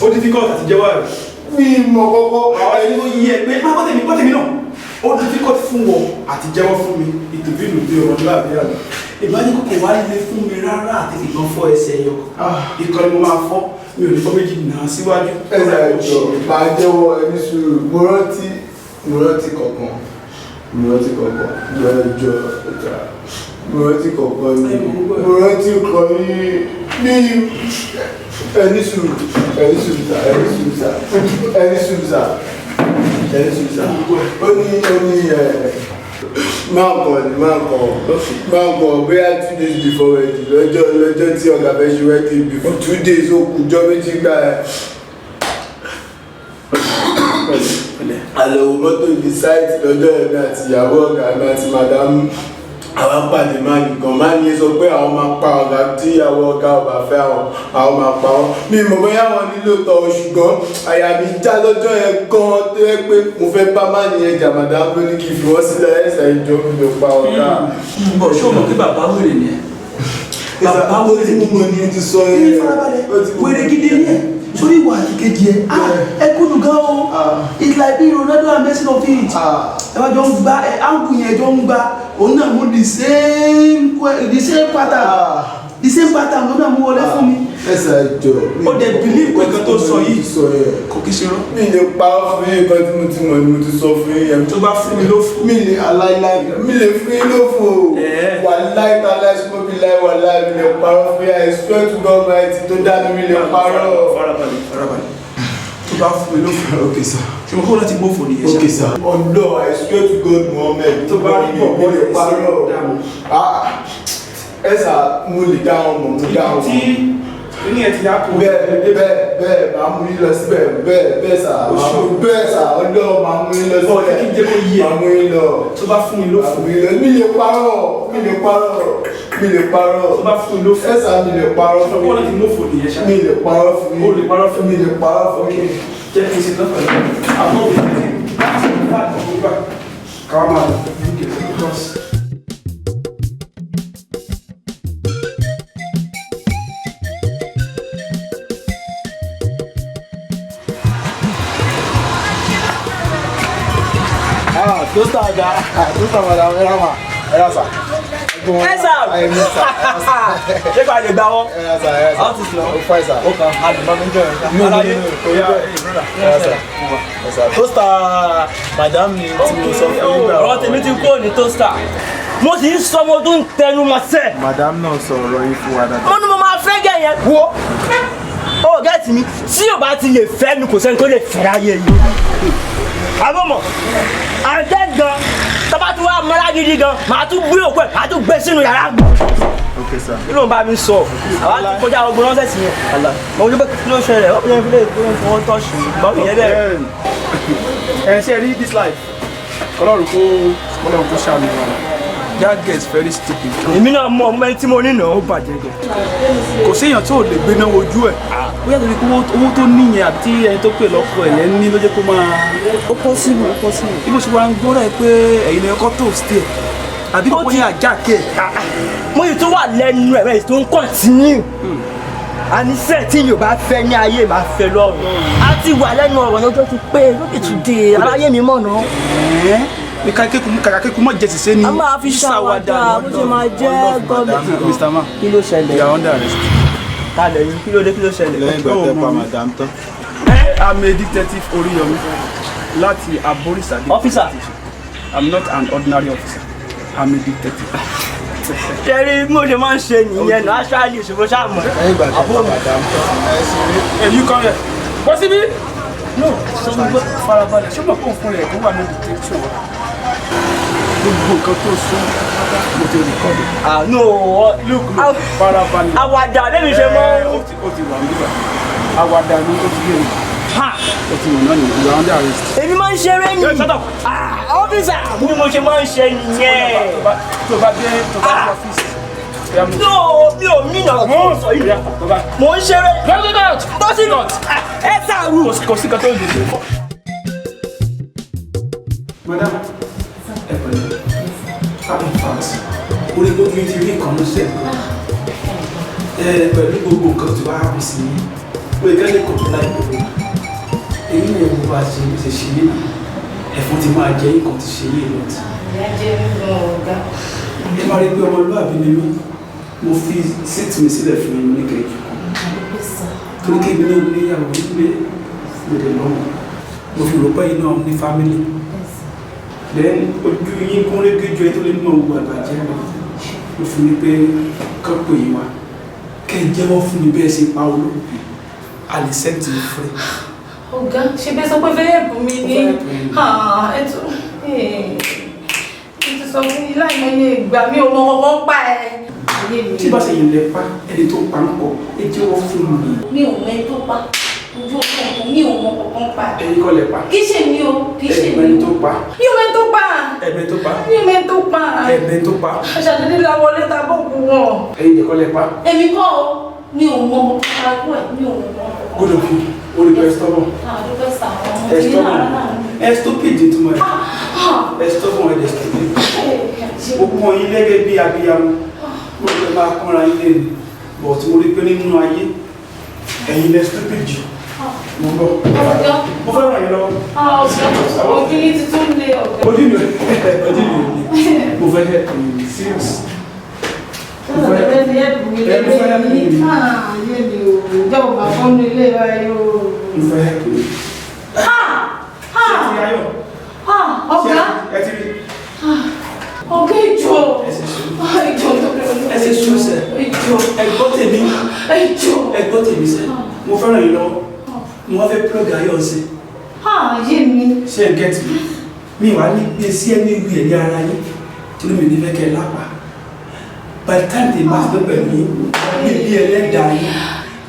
Ó difficult àti jẹ́wọ́ àbí? Mi mọ̀ kọ́kọ́. Àwọn ẹni tó yí ẹ pé má gbọ́tẹ̀mí gbọ́tẹ̀mí náà. Ó difficult fún wọn àti jẹ́wọ́ fún mi ìtòbínú bí ọmọlúwàbí àná. Ìbáni kòkò wá lè fún mi rárá àti ìgbọ́n fọ́ ẹsẹ̀ yọ. Ìkànnì mo máa fọ́, mi ò ní fọ́ méjì náà síwájú. Ẹ ṣe àìjọ máa jẹ́wọ́ ẹni sùúrù. Mo rántí kọ̀ọ̀kan. Mo rántí kọ̀ọ̀kan. Jọ jọ mo rántí kọ̀ọ̀kan ni. Mo rántí kan ní ẹni sùúrù, ẹni sùúrù sà, ẹni sùúrù sà, ẹni sùúrù sà, ẹni sùúrù sà. Ó ní ẹ máa kọ̀ ní máa kọ̀ bóyá 2 days before wedding, lọ́jọ́ tí ọ̀gá fẹ́ ṣe wedding, before 2 days, ó kù jọ́ 2 gbà ẹ̀. Àlọ́ mọ́tò ní site lọ́jọ́ ẹ̀mí àti ìyàwó ọ̀gá mi àti madam àwọn pàdé máa nìkan máa ní sọ pé àwọn máa pa ọ̀gá tí ìyàwó ọ̀gá ọba fẹ́ àwọn, àwọn máa pa wọ́n. Mi mọ̀ bóyá wọn nílò tọ̀, ṣùgbọ́n àyà mi já lọ́jọ́ yẹn gan tó yẹ pé mo fẹ́ bá má nìyẹn jà. Madam ló ní kí n fi wọ́n sílẹ̀. Ẹ̀sẹ̀ ìjọ mi ló pa ọ̀gá. Bọ̀ ṣé o mọ̀ pé bàbá wèrè ni ẹ? Bàbá wèrè Ó ti mú mọ ni ẹ ti sọ yẹn. Ní farabalẹ̀, wèrè gidi ni ẹ. Sórí ìwà àti kejì ẹ, ẹ kúndùn gan o. It's like being Ronaldo and Messi of it. Ẹ wá jọ ń gba ẹ áńgù yẹn, jọ ń gba òun náà mú the same pattern, the same pattern ló náà mú wọlé fún mi. Ẹsẹ̀ ìjọ. Ó dẹ̀ believe pé nǹkan tó sọ yìí kò kí ṣe rọ́. Mi lè pa ọ́ fún yín. Nǹkan tí mo ti mọ̀ ni mo ti sọ fún yín yẹn. Tó bá fún mi ló fún. Mi lè aláìláì, mi lè fún yín ló fún o. Wàláì tàláì smoke láì wàláì, mi lè parọ́ fún yín. I swear to God mighty tó dá mi, mi lè parọ́. Farabalẹ̀, farabalẹ̀. Tó bá fún mi ló fún. Ok sir. Ṣùgbọ́n kó láti gbófò nìyẹn ṣá. Ok sir. Ọ̀dọ́, I swear to God Muhammed. Tó bá rí bọ̀ mi lè parọ́. Ẹ sà, mo lè dá wọn mọ̀, mo dá wọn mọ̀. Tí ní ẹ ti yá kó. Bẹ́ẹ̀ bẹ́ẹ̀ bẹ́ẹ̀, máa mú yín lọ síbẹ̀. Bẹ́ẹ̀ bẹ́ẹ̀ sà, bẹ́ẹ̀ sà, ọ̀dọ́, máa mú yín lọ síbẹ̀. Ọ̀jẹ̀ kí n jẹ́ kó yé ẹ. Máa mú yín lọ. Tó bá fún mi ló fún. Mi lọ, mi lè parọ́, mi lè parọ́, mi lè parọ́. Tó bá fún mi ló fún. Ẹ sà, mi lè parọ́ fún Ṣé wọ́n ti mú fò nìyẹn ṣá? Mi lè parọ́ fún yín. O lè parọ́ fún mi. Lè parọ́ fún yín. Jẹ́ kí n ṣe lọ́fẹ̀ẹ́ lọ́fẹ̀ẹ́. Àmọ́ òbí mi láti bá ìgbà káwọn máa lọ because. Ah, toaster ọ̀gá, toaster madam, ẹ rà mà, ẹ rà sà. Ẹ sà, ṣé kò àlè gbà wọ́n? Ẹ rà sà, ẹ rà sà. How is it? Ó fine sà. Ó kàn á lè máa ń jọ ẹ̀. No, no, no, kò rí bẹ́ẹ̀. Ẹ rà sà. Ẹ sà. Toaster madam ni tí mo sọ fún yín gbà. Ọ̀rọ̀ tèmi ti kúrò ní toaster. Mo sì ń sọ, mo tún ń tẹnu mọ́ sẹ́. Madam náà sọ ọ̀rọ̀ yín fún wa dáadáa. Mo ní mo máa fẹ́ gẹ̀ yẹn. Wo ó get mi, tí o bá ti lè fẹ́ mi, kò sẹ́ni tó lè fẹ́ láyé yìí. Àbọ̀mọ̀ àǹtẹ̀ gan tọ́ba tún wá mọ́lá gidi gan, màá tún gbé òkú ẹ̀, màá tún gbé sínú yàrá gbọ̀. Ok sir. Kí ló ń bá mi sọ? Àwa ti kọjá ọgbọ́n nonsense yẹn. Mo ní pé kí ló ṣẹlẹ̀? Ó yẹ kí ló ń fọwọ́ tọ́ṣù gbọ́ ìyẹn bẹ̀rẹ̀. Ẹ ṣe rí this life, kọlọ́run kó ṣàánú wa. That girl is very stupid. Èmi náà mọ ọmọ ẹni tí mo ní nà ó bàjẹ́ gan. Kò séèyàn tó lè gbéná wojú ẹ̀, bóyá torí pé owó tó níyẹn àbí tí ẹni tó pè lọ́kọ ẹ̀ yẹn ní ló jẹ́ kó máa. Ó possible, ó possible. Ibo ṣe wá ń gbọ́dọ̀ ẹ pé ẹ̀yin ni ẹ̀kọ́ tó stay àbí kò ní àjà kẹ̀. Mo yìí tó wà lẹ́nu ẹ̀ bẹ́ẹ̀ tó ń continue. Àníṣe tí yóò bá fẹ́ ní ayé, máa fẹ́ lọ́run. A ti wà lẹ́nu ọ̀rọ̀ lọ́jọ́ ti pé lókè today, aláyé mi mọ̀ náà. Ní kàkà kékun mọ̀ jẹ́ ṣiṣẹ́ ni. A máa fi ṣàwàdà bó ṣe máa jẹ́ gọ́ọ̀mẹ̀ntì. Mr. Man, kí ló ṣẹlẹ̀? You are under arrest. Kalẹ̀ yìí, kí ló dé? Kí ló ṣẹlẹ̀? Lẹ́yìn ìgbà tẹ́ pa madam tán. I'm a detective Oriyomi láti Aborisade. Officer. I'm not an ordinary officer. I'm a detective. Ṣẹ́rí bí mo ṣe máa ń ṣe nìyẹn náà, aṣáájú ìṣòro ṣáà mọ̀. Lẹ́yìn ìgbà tẹ́ pa madam tán. Ẹ sì rí. Èyí kan rẹ̀. Bọ́ síbí. No, sọ fún mi, farabalẹ̀. Ṣé o mọ̀ pé òun fún rẹ̀ kó wà ní detection wa? Gbogbo nǹkan tó sọ, mo ti record. Ah no, Look, look, farabalẹ̀. Àwàdà lẹ́nu ṣe mọ́. Ó ti wà nígbà. Àwàdà ni ó ti yé mi. Ó ti wọ̀ náà nìyẹn. You are under arrest. Èmi máa ń ṣeré ni. Shut up. Ah, officer, bí mo ṣe máa ń ṣe nìyẹn. Tó bá dé ọ́fíìsì. No, mi ò mí nà tó sọ yìí. Mo ń ṣeré. Bọ́sì ẹ sàrù. Kò sí kan tó ń dìde. Madam, ẹ pẹ̀lẹ́. In fact, orí gbogbo yìí ti rí nǹkan ló ṣe. Ẹ pẹ̀lú gbogbo nǹkan tó wá happen sí yín. Ó yẹ kẹ́lẹ́ kò tó láì gbogbo. Èyí ni èwo bá ṣe bí ṣe ṣe yín. Ẹ̀fọn ti máa jẹ nǹkan ti ṣe yìí lọ́tì. Ìyá jẹ́ nínú ọ̀gá. Ẹ máa rí pé ọmọlúwàbí ni mí. Mo fi seat mi sílẹ̀ fún yín ní kejì kan. Torí kébì náà níyàwó nílé, mo dẹ̀ lọ́mọ. Mo fi rò pé yín náà ní family. Then ojú yín kún régé ju ẹ tó lè mọ òwò àbàjẹ́ lọ. Mo fi ní pé kán pè yín wá. Kẹ́ ẹ jẹ́wọ́ fún mi bẹ́ẹ̀ ṣe pa olóògbé. A lè set you free. Ọ̀gá, ṣe bẹ́ẹ̀ sọ pé fẹ́ help mi ní. Ẹ tún ẹ ti sọ fún yín láìmọye ìgbà, mi ò mọ kankan pa ẹ. Tí bá ṣe yìí lẹ pa ẹni tó pa ń kọ, ẹ jẹ́wọ́ fún mi. Mi ò mọ ẹni tó pa. Ojú ọkọ̀ mi ò mọ kankan pa. Ẹ̀yin kọ́ lẹ pa. Kì í ṣe mi o, kì í ṣe mi. Ẹ̀mẹ́ni tó pa. Mi ò mọ ẹni tó pa. Ẹ̀mẹ́ni tó pa. Mi ò mọ ẹni tó pa. Ẹ̀mẹ́ni tó pa. Aṣàdédé la wọlé ta bọ́ọ̀kù wọn. Ẹ̀yin kọ́ lẹ pa. Èmi kọ́ o, mi ò mọ kankan pa ikú ẹ̀, mi ò mọ kankan. Good of you. O lè bẹ stubborn. Àdúgbò sàwọn ọmọ Ẹ tí stubborn. náà náà. Ẹ stupid ìtumọ̀ ẹ̀. Ẹ stubborn, ẹ dẹ̀ stupid. Mo pọ́n yín lẹ́gẹ̀ẹ́ bí abiyamọ. Mo fẹ́ máa kọ́ra yín lé ni. But mo rí pé nínú ayé, ẹ̀yin lẹ stupid jù. Mo ń bọ̀. Mo fẹ́ ràn yín lọ́wọ́. Ojú yín ti tún lé ọ̀gá. Ojú mi ojú mi ò ní. Mo fẹ́ help you, serious. Mo fẹ́ Ọ̀gá ti help mi ẹ mo fẹ́ help lélẹ́yìí. you. Ayé mi o, ìjọba bàbá fọ́nú ilé wa yìí o. Mo fẹ́ help you. Ṣé ti rí ayọ̀? Ọ̀gá. Ẹ ti rí. Ọ̀gá ìjọ. Ẹ ṣe sùúrù. Ìjọ tó bẹ̀rẹ̀. Ẹ ṣe sùúrù sẹ́. Ìjọ. Ẹ gbọ́ tèmi. Ìjọ. Ẹ gbọ́ tèmi sẹ́. Mo fẹ́ràn yín lọ́wọ́. Mo wá fẹ́ plug ayọ̀ sí. Ayé mi. Ṣé ẹ get me? Mi wà ní gbé sí ẹni ìwé ẹ̀ ní ara yín. Torí mi ní fẹ́ kẹ́ ẹ lápá. By the time they pass the pẹ̀lú yín, níbi ẹlẹ́dàá yín,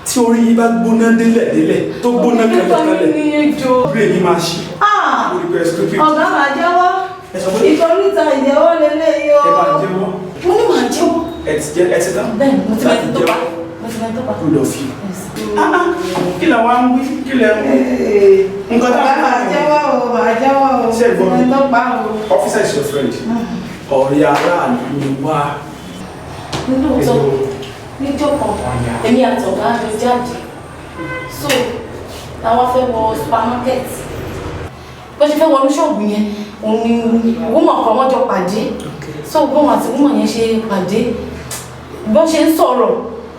tí orí yín bá gbóná délẹ̀ délẹ̀, tó gbóná kẹlẹ̀kẹlẹ̀, brain yín máa ṣí. Mo rí pé ẹ stupid. Ọ̀gá máa jẹ́wọ́. Ẹ sọ pé Ìkọríta ìjẹ́wọ́ lélẹ́yìí o. ẹ máa jẹ́wọ́. Mo ní màá jẹ́wọ́. Ẹ ti jẹ́ ẹ ti tán. Bẹ́ẹ̀ni, mo ti mẹ́tí tó pa. Mo ti mẹ́tí tó pa. Good of you. Kí lẹ wá ń wí? Kí lẹ ń wí? Nǹkan tá Ọ̀gá máa jẹ́wọ́ o, máa jẹ́wọ́ o. Ṣé ẹ gbọ́ mi? Mo ti mẹ́tí tó pa o. Officer is your friend. Ọ̀rẹ́ aráàlú ni wá. Lóòótọ́, níjọ́ kan, èmi àtọ̀gá jọ jáde. So, làwọn fẹ́ wọ supermarket. Bó ṣe fẹ́ wọnú ṣọ́ọ̀bù yẹn, òun ni woman kan wọ́n jọ pàdé. So, bóun àti woman yẹn ṣe pàdé. Bó ṣe ń sọ̀rọ̀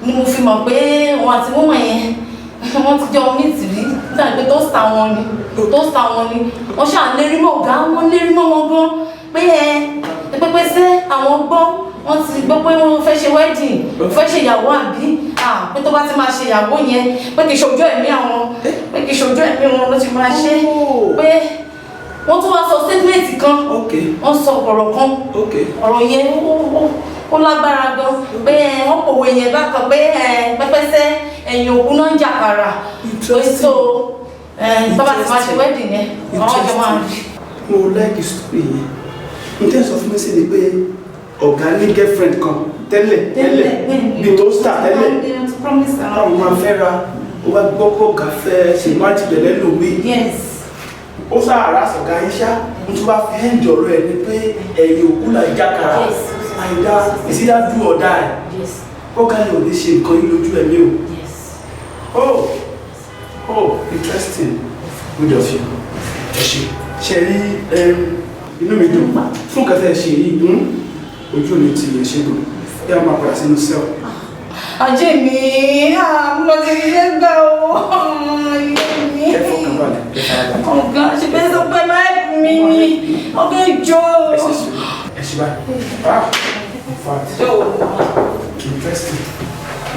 ni mo fi mọ̀ pé òun àti woman yẹn wọ́n ti jọ meet rí. Nígbà pé tó sá wọn ni, tó sá wọn ni. Wọ́n ṣáà lérí mọ́ ọ̀gá, wọ́n lérí mọ́ wọn gan. Pé ẹ pépé sí àwọn gbọ́, wọ́n ti gbọ́ pé wọ́n fẹ́ ṣe wedding, fẹ́ ṣe ìyàwó àbí, pé tó bá ti máa ṣe ìyàwó yẹn, pé kì í ṣojú ẹ̀mí àwọn, pé kì í ṣojú ẹ̀mí wọn ló ti máa ṣe. Pé wọ́n tún wá sọ statement kan, wọ́n sọ ọ̀rọ̀ kan, ọ̀rọ̀ yẹn ó lágbára gan, pé wọ́n pòwe yẹn bákan pé pẹ́pẹ́sẹ́ ẹ̀yìn òkú náà ń jàkàrà. So tó bá ti máa ṣe wedding yẹn, àwọn ọjọ́ máa rí. Mo like story yẹn. N tẹ́ sọ fún mi sí ni pé ọ̀gá ní girlfriend kan tẹ́lẹ̀ tẹ́lẹ̀ bí tó star tẹ́lẹ̀ táwọn máa fẹ́ ra, ó bá gbọ́ pé ọ̀gá fẹ́ ṣe má ti bẹ̀rẹ̀ lómi. Ó sáà sọ̀gá yín ṣá, n tún bá fi ẹ́ǹdì ọ̀rọ̀ ẹ̀ ni pé ẹ̀yìn òkú là ń jákàrà. Àìdá is either do or die. Ọ̀gá yẹn ò ní ṣe nǹkan yín lójú ẹ̀mí o. Oh, oh, interesting. Good of you. Ẹ ṣe ṣe rí, inú mi dùn fún nǹkan tẹ́ ẹ ṣe yìí. Ojú ò ní ti ẹ ṣe dùn bí a máa padà sínú cell. Ajé mi, mo ti ṣiṣẹ́ gbà o, ayé mi. Ẹ fọkàn balẹ̀, ẹ fara balẹ̀. Ọ̀gá ṣe fẹ́ sọ pé máa help mi ni, ọ̀gá ìjọ. Ẹ ṣe sùúrù, ẹ ṣe báyìí. Ah, in fact, interesting,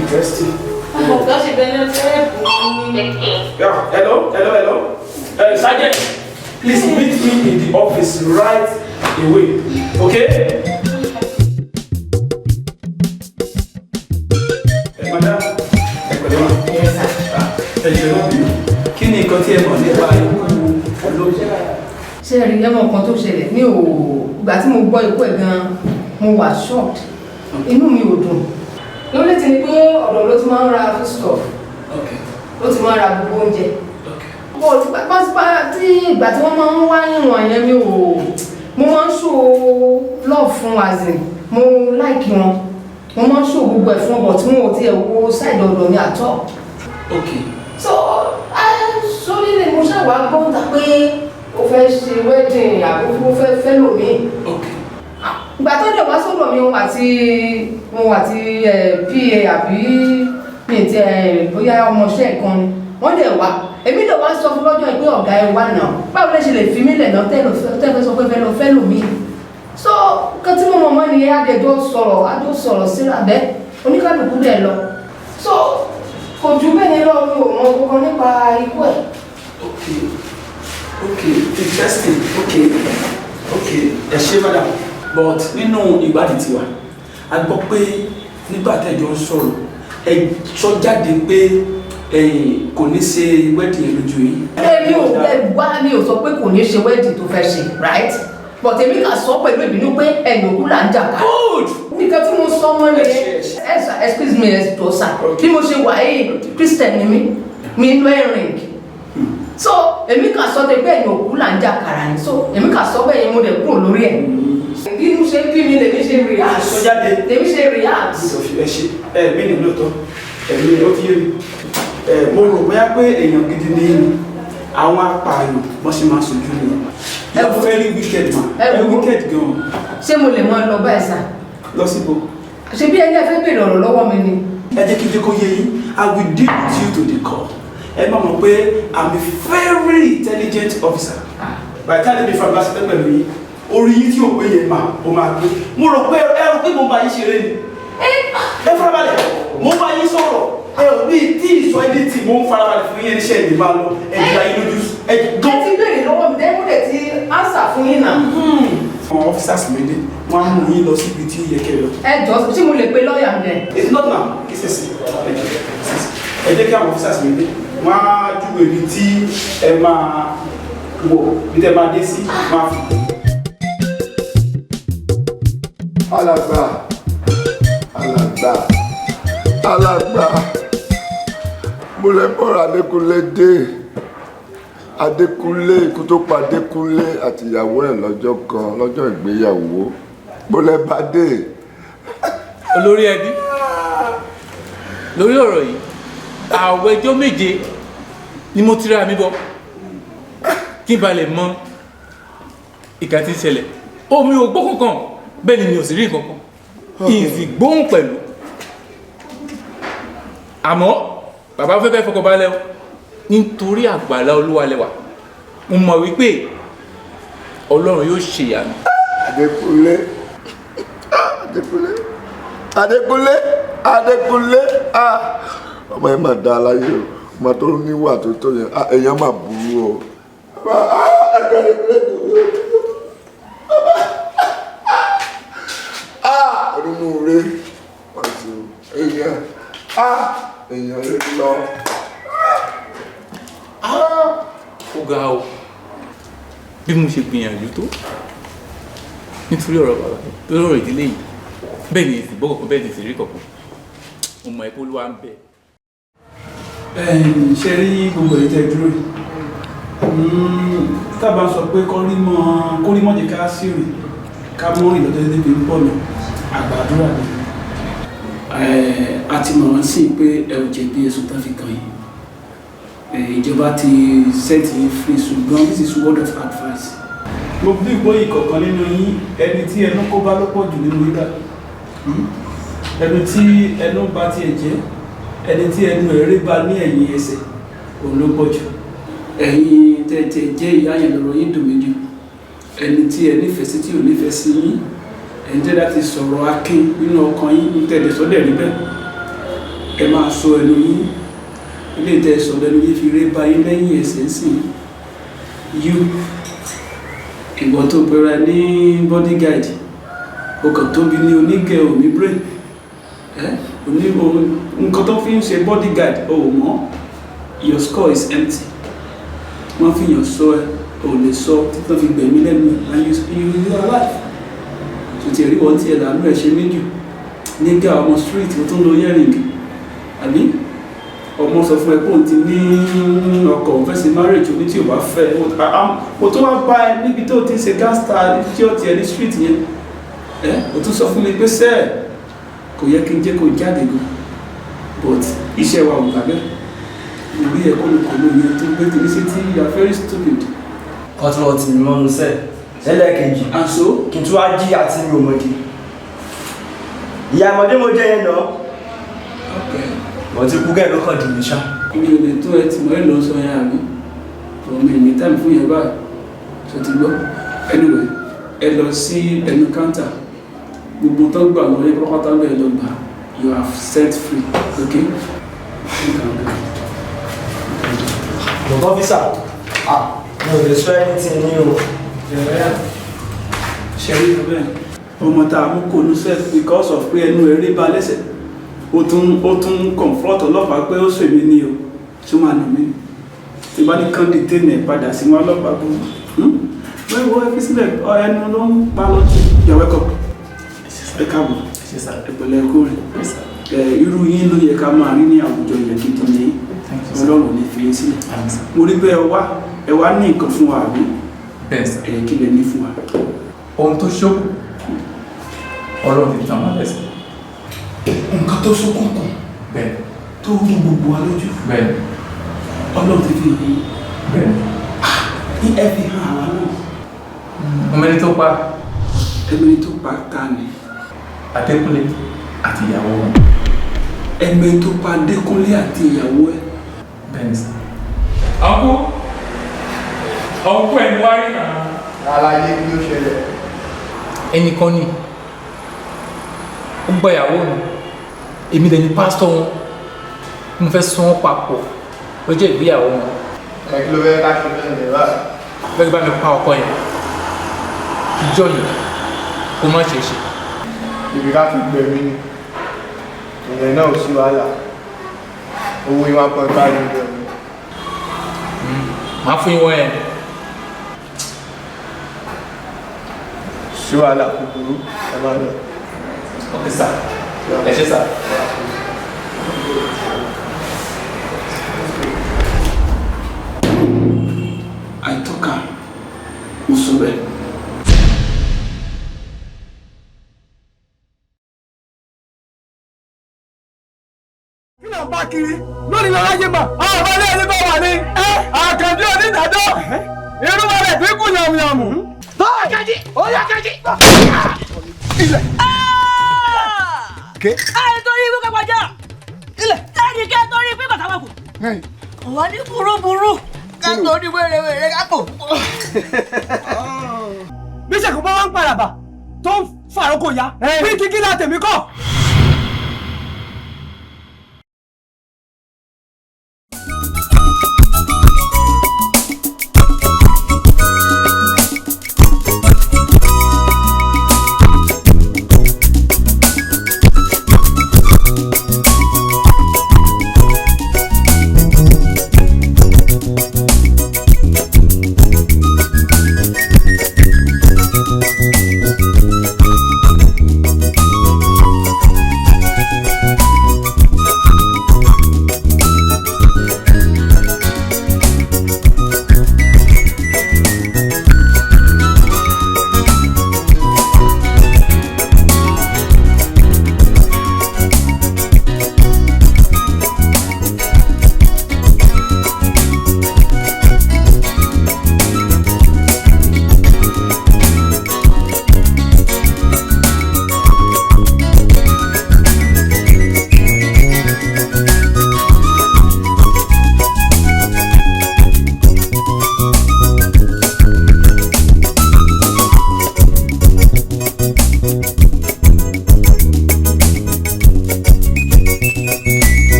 interesting. Ọ̀gá ṣe fẹ́ lọ help mi ni. Yeah, hello, hello, hello. Sergeant, please meet me in the office right away, okay? Madam, ẹ pẹ̀lẹ́ ma. Ẹ jọ̀ọ́, má bínú. Kí ni nǹkan tí ẹ mọ̀ nípa ikú olóògbé? Ṣé ẹ rí ẹmọ kan tó ṣẹlẹ̀ mi ò ìgbà tí mo gbọ́ ikú ẹ̀ gan-an, mo wà shocked, inú mi ò dùn. Lórí ti ni pé ọ̀dọ̀ ló ti máa ń ra foodstuff, ló ti máa ń ra gbogbo oúnjẹ. Bó ti pápá tí ìgbà tí wọ́n máa ń wá níwọ̀n yẹn, mi ò mo máa ń show love fún, as in mo like wọn, mo máa ń show gbogbo ẹ̀ fún ọbọ̀ tí wọn ò tiẹ̀ wo side ọ̀dọ̀ mi at all. So sórí ni mo ṣàwá gbọ́n ta pé ó fẹ́ ṣe wedding àbí ó fẹ́ fẹ́ lòmíì. Ìgbà tó dẹ̀ wá sọ́dọ̀ mi, òun àti PA àbí mi ti bóyá ọmọọṣẹ́ kan ni wọ́n dẹ̀ wá. Èmi dẹ̀ wá sọ fún lọ́jọ́ yìí pé, "Ọ̀gá, ẹ wá náà, báwo lẹ ṣe lè fi mí lẹ̀ náà tẹ́ fẹ́ sọ pé fẹ́ lọ fẹ́ lòmíì?" So nǹkan tí mo mọ̀ mọ́ nìyẹn. Adẹ̀jọ́ sọ̀rọ̀, adó sọ̀rọ̀ síra bẹ́ẹ̀, oníkálukú dẹ̀ lọ. So kò ju bẹ́ẹ̀ yẹn lọ. Mi ò mọ kankan nípa ikú ẹ̀. Okay, interesting. Okay, ẹ ṣé, madam. But nínú ìwádìí tiwa, a gbọ́ pé nígbà tẹ́jọ́ ń sọ̀rọ̀, ẹ sọ jáde pé ẹ̀yin kò ní ṣe wedding yẹn lójú yín. Èmi ò bẹ wá, mi ò sọ pé kò ní ṣe wedding tó fẹ́ ṣe, right? But èmi kà sọ pẹ̀lú ìbínú pé ẹ̀yìn òkú là ń jà ká. Good. Nǹkan tí mo sọ mọ́ nìyẹn. Ẹ sà, excuse me, ẹ tó sà, bí mo ṣe wà yìí, Christian ni mí, mi inú ẹ̀ ring. So èmi kà sọ pé ẹ̀yìn òkú là ń jà kàrà ni. So èmi kà sọ bẹ́ẹ̀ yẹn, mo dẹ̀ kúrò lórí ẹ̀. Bínú ṣe bí mi lèmi ṣe react. Sọ jáde. Lèmi ṣe react. Ẹ ṣe ẹ mí ní lóòótọ́, ẹ̀mí ó ti yé mi. Ẹ mo rò bóyá pé èèyàn gidi ní àwọn apààyàn wọ́n ṣe máa sojú ni. You are very wicked man. Ẹ ẹ wo. Wicked gan. Ṣé mo lè mọ lọ báyìí, sà? Lọ síbo? Ṣe bí ẹni ẹ fẹ́ béèrè ọ̀rọ̀ lọ́wọ́ mi ni. Ẹ jẹ́ kí n jẹ́ kó yé yín, I will deal with you to the core. Ẹ má mọ̀ pé I'm a very intelligent officer. By the time they from last time pẹ̀lú yín, orí yín tí ò pé yẹn máa ó máa pé. Mo rò pé ẹ rò pé mo bá yín ṣeré ni. Ẹ farabalẹ̀, mo bá yín sọ̀rọ̀, ẹ ò ní tí ì sọ ẹni tí mo ń farabalẹ̀ fún yín. Ẹníṣẹ́ ìlú máa lọ, ẹ jìlá yín lójú ẹ Ẹ ti béèrè lọ́wọ́ mi, dẹ́kun dẹ̀ ti answer fún yín náà. Àwọn officers mi dé, wọ́n á mú yín lọ síbi tí ó yẹ kẹ́ lọ. Ẹ jọ, ṣé mo lè pe lọ́ọ̀yà mi dẹ̀? It's not now. It's a ẹ jẹ́ kí àwọn officers mi dé, wọ́n á júwe ibi tí ẹ máa wọ̀, bí tẹ́ máa dé sí máa fi. Alàgbà, alàgbà, alàgbà, mo lè bọ́ra Adékúnlé dé. Adékúnlé, ikú tó pa Adékúnlé àtìyàwó ẹ̀ lọ́jọ́ kan, lọ́jọ́ ìgbéyàwó, mo lè bá dé. Olórí ẹbí, lórí ọ̀rọ̀ yìí, àwẹ̀ ọjọ́ 7 ni mo ti ra mi bọ̀ kí n ba lè mọ ìkà tí ń ṣẹlẹ̀. Omi ò gbọ́ kankan, bẹ́ẹ̀ ni mi ò sì rí nǹkan kan, ìsì gbóhùn pẹ̀lú. Àmọ́ bàbá fẹ́ fẹ́ fọkànbalẹ̀ o, nítorí àgbàlá Olúwa lẹ́wà. Mo mọ̀ wípé Ọlọ́run yóò ṣe ìyanu. Adékúnlé, Adékúnlé, Adékúnlé, Adékúnlé, ah, ọmọ yẹn máa da aláyé o. Ọmọ tó níwà tó tó yẹn, ah, èèyàn máa burú o. Ah, Adékúnlé tó ah onínúure ọ̀sùn èèyàn, ah, èèyàn ló lọ. Ó ga o. Bí mo ṣe gbìyànjú tó nítorí ọ̀rọ̀ bàbá, lórí ọ̀rọ̀ ìdílé yìí, bẹ́ẹ̀ ni ìsìnbọ̀ kọ̀ọ̀kan, bẹ́ẹ̀ ni ìsìnrí kọ̀ọ̀kan. Mo mọ̀ ẹ́ pé Olúwa ń bẹ. Ṣe rí gbogbo èyí tẹ́ dúró yìí, tábà ń sọ pé kórímọ́ jẹ́ ká sí rìn ká mọ́ rìn lọ́jọ́ débi ń bọ̀ lọ àgbàdúrà ni. A ti mọ̀ wọ́n sí pé ẹ ò jẹ̀bi ẹ̀sùn tán fi kàn yín. Ìjọba ti set yín free, ṣùgbọ́n this is word of advice. Mo bí ìgbọ́ ìkọ̀kan nínú yín, ẹni tí ẹnu kó bá ló pọ̀ jù nínú yín dà, ẹni tí ẹnu bá tiẹ̀ jẹ́, ẹni tí ẹnu ẹ̀rí bá ní ẹ̀yìn ẹsẹ̀, òun ló pọ̀ jù. Ẹ̀yin tẹ́tẹ́ jẹ́ ìyá yẹn, lọ́rọ̀ yín dùn mí jù. Ẹni tí ẹ nífẹ̀ẹ́ sí tí ò nífẹ̀ẹ́ sí yín, ẹni tẹ́ láti sọ̀rọ̀ akin nínú ọkàn yín ní tẹ̀lé sọ́dẹ̀ rí bẹ́ẹ̀, ẹ máa sọ ẹnu yín. Ilé ìtẹ́ sọ lẹ́nu yín fi rí bá yín lẹ́yìn ẹsẹ̀ ń sìn yú. Ìwọ tó pera ní bodyguard, o kàn tóbi ní onígẹ̀ òní brain ẹ oní nǹkan tó fi ń ṣe bodyguard o ò mọ̀. Your score is empty. Wọ́n fi yàn sọ ẹ, o lè sọ títí wọ́n fi gbẹ̀mí lẹ́nu ẹ̀, and you are alive. Tó ti rí wọ́n tiẹ̀ lànà ẹ̀ ṣe méjì nígbà ọmọ street tó ń lo earring, àbí ọmọ sọ fún ẹ pé òun ti ní ọkọ, òun fẹ́ ṣe marriage, oní tí ò bá fẹ́ o tó wá bá ẹ níbi tó ti ń ṣe gangster tí ó tiẹ̀ ní street yẹn ẹ. O tún sọ fún mi pé sẹ́ẹ̀ kò yẹ kí n jẹ́ kó jáde gan, but iṣẹ́ wa ò gbà bẹ́ẹ̀. Orí ẹ̀ kólókòló yẹn tó gbé tèmi sí tí you are very stupid. Kan tún lọ tì mí mọ́nu sẹ́ẹ̀. Lẹ́lẹ́kejì. Kí n tún wá jìyà tí mi ò mọ̀dí. Ìyá ìmọ̀dé mo jẹ́ yẹn náà. Mo ti kú gẹ́gẹ́ ló kàn dùn mí ṣá. Mi ò lè tó ẹ tí mo ẹ lọ sọ yẹn àbí? Òun mi ní táìmù fún yẹn báyìí. Ṣé ti gbọ́? Anyway, ẹ lọ sí ẹnu káńtà. Gbogbo tó gbà wọlé pátápátá bẹ́ẹ̀ lọ gbà. You are set free, okay? But officer, ah, mi ò lè sọ anything ní o. Ṣé rí i bẹ́ẹ̀? Ọmọ tá a mú kò ní sẹ́ because of pé ẹnu eré ba lẹ́sẹ̀. Ó tún confront ọlọ́pàá pé ó sèmi ní o. Ṣé máa nà mí? Tí bá ní kán detain ẹ̀ padà sí wọn ọlọ́pàá bó. Wẹ́wọ́ ẹ fi sílẹ̀ ẹnu ló ń pa lọ́tún. You are welcome. Ẹ káàbọ̀. Ẹ pẹ̀lẹ́ kó rìn. Irú yín ló yẹ ká máa rí ní àwùjọ yẹn gidi ní Ọlọ́run ní fi yín sílẹ̀. Mo rí pé ẹ wá ní nǹkan fún wa àbí? Ẹ kí lẹ ní fún wa. Ohun tó ṣókù Ọlọ́run ti tàn wá lẹ́sẹ̀. Nǹkan tó ṣókùnkùn bẹ́ẹ̀ tó rú gbogbo wa lójú. Bẹ́ẹ̀ Ọlọ́run ti fi hàn yín. Bẹ́ẹ̀ ní ẹ fi hàn àwa náà. Ọmọ ẹni tó pa. Ẹni tó pa ta ni? Adékúnlé àti ìyàwó wọn. Ẹgbẹ́ tó pa Adékúnlé àti ìyàwó ẹ̀. Bẹ́ẹ̀ni sá. Ọkú ọkú ẹ̀ ń wárí náà. Àlàyé kí ló ṣẹlẹ̀. Ẹnìkan ni ó gba ìyàwó mi, èmi dẹ̀ ni pásítọ̀ wọn, mo fẹ́ sún wọn papọ̀ lọ́jọ́ ìgbéyàwó wọn. Ẹ kí ló fẹ́ ká ṣe bẹ́ẹ̀ ní báyìí? Bẹ́ẹ̀ bá mi pa ọkọ yẹn, ìjọ yìí kó má ṣe é ṣe. Ibi ká fi gbẹ̀mí ni, ìyẹn náà ò sí wàhálà, owó yín 1.5 million. Màá fún yín wọ́n yẹn. Sí wàhálà kúkúrú, ẹ máa lọ. Ok sir, ẹ ṣé sir. Àìtọ́ka, mo sọ bẹ́ẹ̀. Kí ló ń bá kiri lónìí lọ́la yé mà. Àwọn ilé ẹni bá wà ní. Àkànjí onídàájọ́. Irú wa rẹ̀ fi kú yàmùyàmù. Àkànjí! Àkànjí! Ilẹ̀. Ẹ torí ikú kápájà. Ilẹ̀. Ẹnì kẹ́ torí ikú kàtà wà kù. Wọ́n ní burúburú ká torí wérewère ká kò. Bí ṣèkú bá wá ń paraba tó ń fàrókò ya, bí kíkí la tèmi kọ̀.